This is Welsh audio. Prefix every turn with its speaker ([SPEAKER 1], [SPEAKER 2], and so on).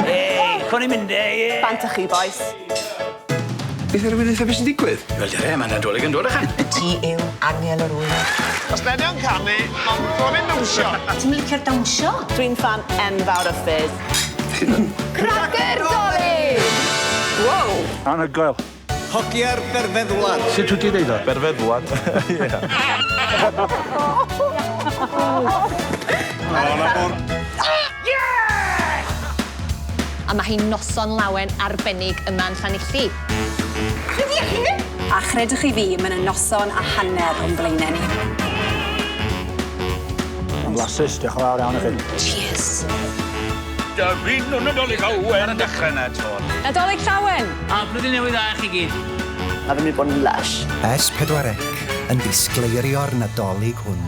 [SPEAKER 1] Ei, chwn i'n mynd e, ie.
[SPEAKER 2] Bant â chi, bois.
[SPEAKER 3] Beth ar y funud beth sy'n digwydd?
[SPEAKER 1] Wel, dere, mae Nadolig yn dod ychan.
[SPEAKER 4] Ti yw angel yr wyl.
[SPEAKER 5] Os Benio'n canu, mae'n bron dawnsio.
[SPEAKER 6] Ti'n licio'r dawnsio?
[SPEAKER 2] Dwi'n fan enfawr o Fizz.
[SPEAKER 7] Cracyr Dolig!
[SPEAKER 2] Wow!
[SPEAKER 8] Anhygoel.
[SPEAKER 9] Hogia'r berfeddwlad.
[SPEAKER 8] Sut wyt ti ddeud o?
[SPEAKER 10] Berfeddwlad. Ie.
[SPEAKER 7] A mae hi'n noson lawen arbennig yma yn Llanelli.
[SPEAKER 6] A chredwch chi fi, mae'n y noson a hanner o'n blaenau ni.
[SPEAKER 8] Mae'n blasus, diolch yn fawr iawn i chi.
[SPEAKER 6] Cheers.
[SPEAKER 1] Dymunwn Nadolig Owen yn dechrau na to.
[SPEAKER 6] Nadolig llawen!
[SPEAKER 1] A blwyddyn newydd dda i chi gyd.
[SPEAKER 2] Mae fe'n mynd i bod yn lush.
[SPEAKER 9] S4C yn disgleirio'r Nadolig hwn.